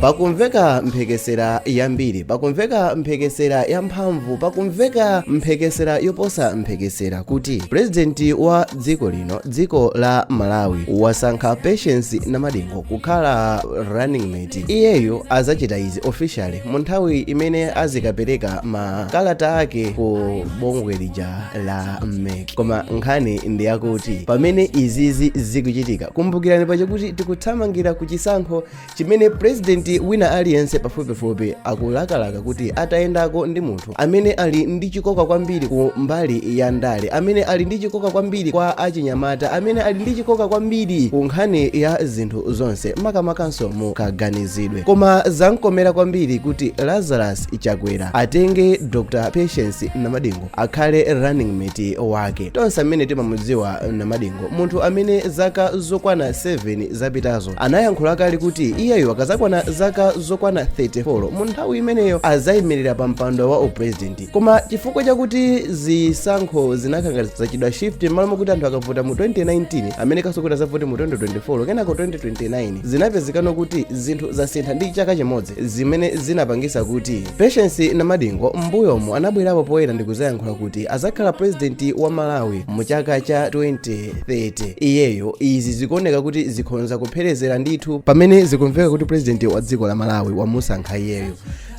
Pakumveka mphekesera yambiri, pakumveka mphekesera yamphamvu, pakumveka mphekesera yoposa mphekesera kuti purezidenti wa dziko lino, dziko la Malawi, wasankha Patience Namadingo kukhala running mate. Iyeyo azachita izi officially mu nthawi imene azikapereka makalata ake ku bungwe lija la MEC. Koma nkhani ndi yakuti pamene izizi zikuchitika, kumbukirani paja kuti tikuthamangira ku chisankho chimene purezidenti wina aliyense pafupifupi akulakalaka kuti atayendako ndi munthu amene ali ndi chikoka kwambiri ku mbali ya ndale, amene ali ndi chikoka kwambiri kwa achinyamata, amene ali ndi chikoka kwambiri ku nkhani ya zinthu zonse, makamakanso mu kaganizidwe. Koma zamkomera kwambiri kuti Lazarus Chakwera atenge Dr Patience Namadingo akhale running mate wake. Tonse amene timamudziwa Namadingo, munthu amene zaka zokwana 7 zapitazo anayankhula kale kuti iyeyo akazakwana zaka zokwana 34, mu nthawi imeneyo azayimirira pa mpando wa upresident. Koma chifukwa chakuti zisankho zinakhala zachidwa shift, m'malo mokuti anthu akavota mu 2019, amene kasokuti azavote mu 2024, kenako 2029, zinapezekano kuti zinthu zasintha ndi chaka chimodzi, zimene zinapangisa kuti Patience Namadingo m'mbuyomu anabwerapo poyera ndi kuzayankhula kuti azakhala president wa Malawi mu chaka cha 2030. Iyeyo izi zikuoneka kuti zikhonza kupherezera ndithu pamene zikumveka kuti president wa dziko la Malawi wamusankha iyeyo.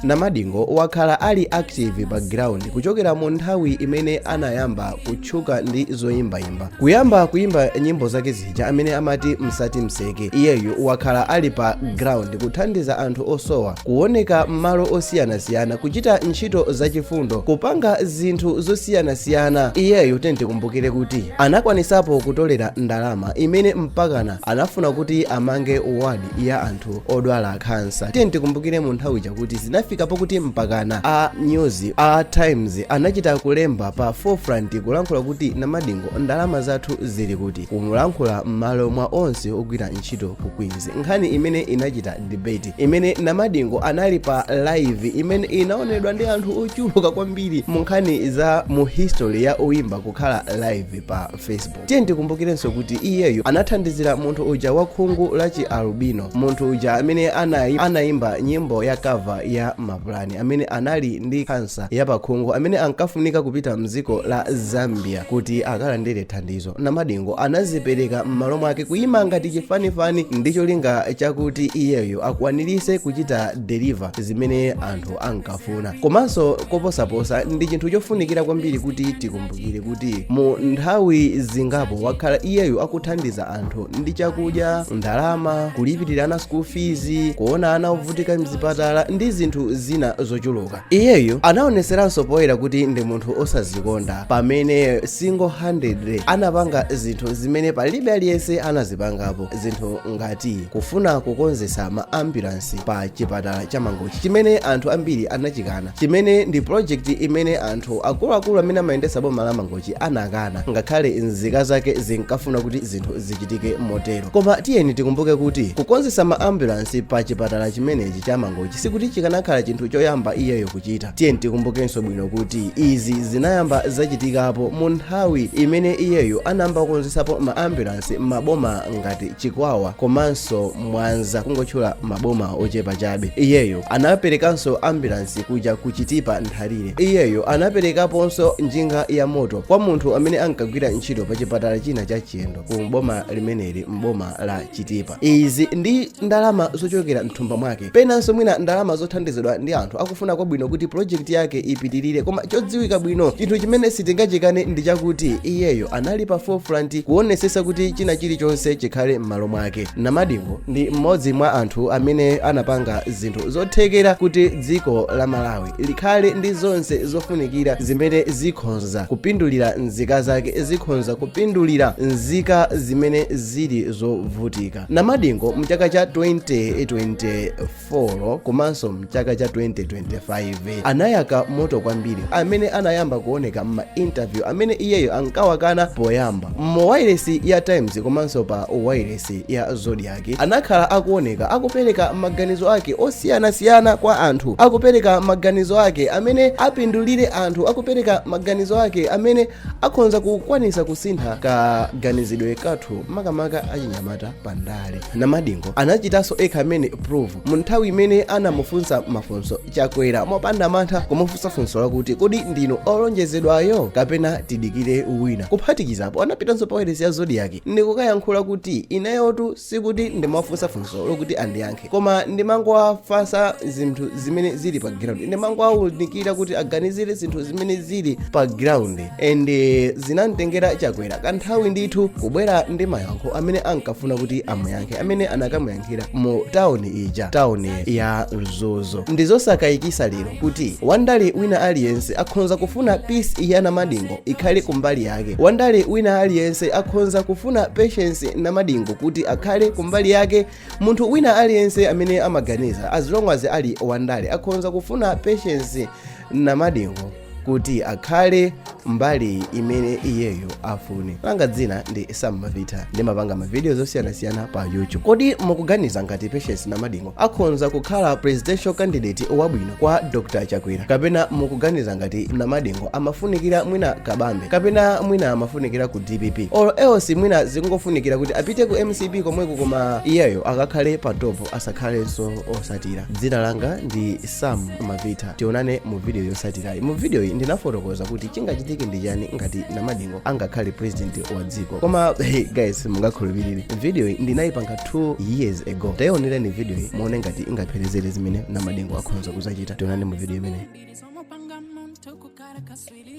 Namadingo wakhala ali active pa ground kuchokera mu nthawi imene anayamba kutchuka ndi zoyimbayimba, kuyamba kuyimba nyimbo zake zija amene amati "Msati Mseke". Iyeyo wakhala ali pa ground kuthandiza anthu osowa, kuoneka m'malo osiyanasiyana, kuchita ntchito zachifundo, kupanga zinthu zosiyanasiyana. Iyeyo tikumbukire kuti anakwanisapo kutolera ndalama imene mpakana anafuna kuti amange ward ya anthu odwala khansa. Tiye tikumbukire mu nthawi chakuti zinafika pokuti mpakana a news a Times anachita kulemba pa forefront kulankhula kuti, "Namadingo, ndalama zathu zili kuti?" Kumulankhula m'malo mwa onse ogwira ntchito ku Queens. Nkhani imene inachita debate, imene Namadingo anali pa live, imene inaonedwa ndi anthu ochuluka kwambiri mu nkhani za mu history ya oyimba kukhala live pa Facebook. Tiye tikumbukirenso kuti iyeyo anathandizira munthu uja wa khungu la chi albino, munthu uja amene anayimba nyimbo ya cover ya Mapulani, amene anali ndi kansa ya pakhungu, amene ankafunika kupita mdziko la Zambia kuti akalandire thandizo. Namadingo anazipereka m'malo mwake kuyima ngati chifanifani ndi cholinga chakuti iyeyo akwanirise kuchita deliver zimene anthu ankafuna. Komanso koposaposa, ndi chinthu chofunikira kwambiri kuti tikumbukire kuti mu nthawi zingapo wakhala iyeyo akuthandiza anthu ndi chakudya, ndalama, kulipirira ana school fees, kuona ana ovutika mzipatala ndi zinthu zina zochuluka. Iyeyo anaoneseranso poyera kuti ndi munthu osazikonda pamene single handedly anapanga zinthu zimene palibe aliyense anazipangapo, zinthu ngati kufuna kukonzesa ma ambulance pa chipatala cha Mangochi, chimene anthu ambiri anachikana, chimene ndi project imene anthu akuluakulu amene amayendesa boma la Mangochi anakana, ngakhale nzika zake zinkafuna kuti zinthu zichitike motero. Koma tiyeni tikumbuke kuti kukonzesa ma ambulance pa chipatala chimenechi cha Mangochi sikuti chikanakhala chinthu choyamba iyeyo kuchita. Tiyeni tikumbukenso bwino kuti izi zinayamba zachitikapo mu nthawi imene iyeyo anayamba kukonzesapo ma ambulance m'maboma ngati Chikwawa komanso Mwanza, kungotchula maboma ochepa chabe. Iyeyo anaperekanso ambulance kuja kuchitipa Nthalire. Iyeyo anaperekaponso njinga ya moto kwa munthu amene ankagwira ntchito pa chipatala china cha Chiyendo ku boma limeneli, mboma la Chitipa. Izi ndi ndalama zochokera mthumba mwake, penanso mwina ndalama zothandizidwa ndi anthu akufuna kwabwino kuti project yake ipitirire. Koma chodziwika bwino, chinthu chimene sitingachikane, ndi chakuti iyeyo anali pa forefront kuonesesa kuti china chilichonse chikhale m'malo mwake. Namadingo ndi mmodzi mwa anthu amene anapanga zinthu zothekera kuti dziko la Malawi likhale ndi zonse zofunikira zimene zikhonza kupindulira nzika zake, zikhonza kupindulira nzika zimene zili zovutika. Namadingo mchaka cha 2024 komanso mchaka cha 2025 anayaka moto kwambiri, amene anayamba kuoneka m'ma interview amene iyeyo ankawakana poyamba mu wailesi ya Times komanso pa wailesi ya Zodiak. Anakhala akuoneka akupereka maganizo ake osiyanasiyana kwa anthu, akupereka maganizo ake amene apindulire anthu, akupereka maganizo ake amene akhonza kukwanisa kusintha kaganizidwe kathu, makamaka achinyamata pandale. Namadingo anachitanso ekha amene prove mu nthawi imene anamufunsa mafunso Chakwera mopanda mantha, kumufunsa funso lakuti, "Kodi ndinu olonjezedwayo kapena tidikire wina?" Kuphatikizapo anapitanso pa wailesi ya Zodiak ndikukayankhula kuti, "Ineyotu sikuti ndimafunsa funso lokuti andiyankhe, koma ndimangowafasa zinthu zimene zili pa ground, ndimangowaunikira kuti aganizire zinthu zimene zili pa ground." And zinamtengera Chakwera kanthawi ndithu kubwera ndi mayankho amene ankafuna kuti amuyankhe, amene anakamuyankhira mu tawuni ija, tawuni ya Mzuzu. Ndizosakayikisa lero kuti wandale wina aliyense akhonza kufuna Peace ya Namadingo ikhale kumbali yake. Wandale wina aliyense akhonza kufuna Patience Namadingo kuti akhale kumbali yake. Munthu wina aliyense amene amaganiza, as long as ali wandale, akhonza kufuna Patience Namadingo kuti akhale mbali imene iyeyo afune. Langa dzina ndi Sam Mavita, ndimapanga mavidiyo zosiyanasiyana pa YouTube. Kodi mukuganiza ngati Patience Namadingo akhonza kukhala presidential candidate wabwino kwa Dr Chakwera, kapena mukuganiza ngati Namadingo amafunikira mwina Kabambe, kapena mwina amafunikira ku DPP, or else mwina zikungofunikira kuti apite ku MCP komweko, koma iyeyo akakhale pa top, asakhalenso osatira? Dzina langa ndi Sam Mavita, tionane mu video yosatirayi. Mu video iyi ndinafotokoza kuti chingachitike ndi chani ngati Namadingo angakhale president wa dziko. Koma hey, guys, mungakhulupirire, video iyi ndinayipanga 2 years ago. Tayionereni video iyi muone ngati ingapherezere zimene Namadingo akhonza kuzachita. Tionane mu video imeneyi. Somopanga muntu kukara kaswiri.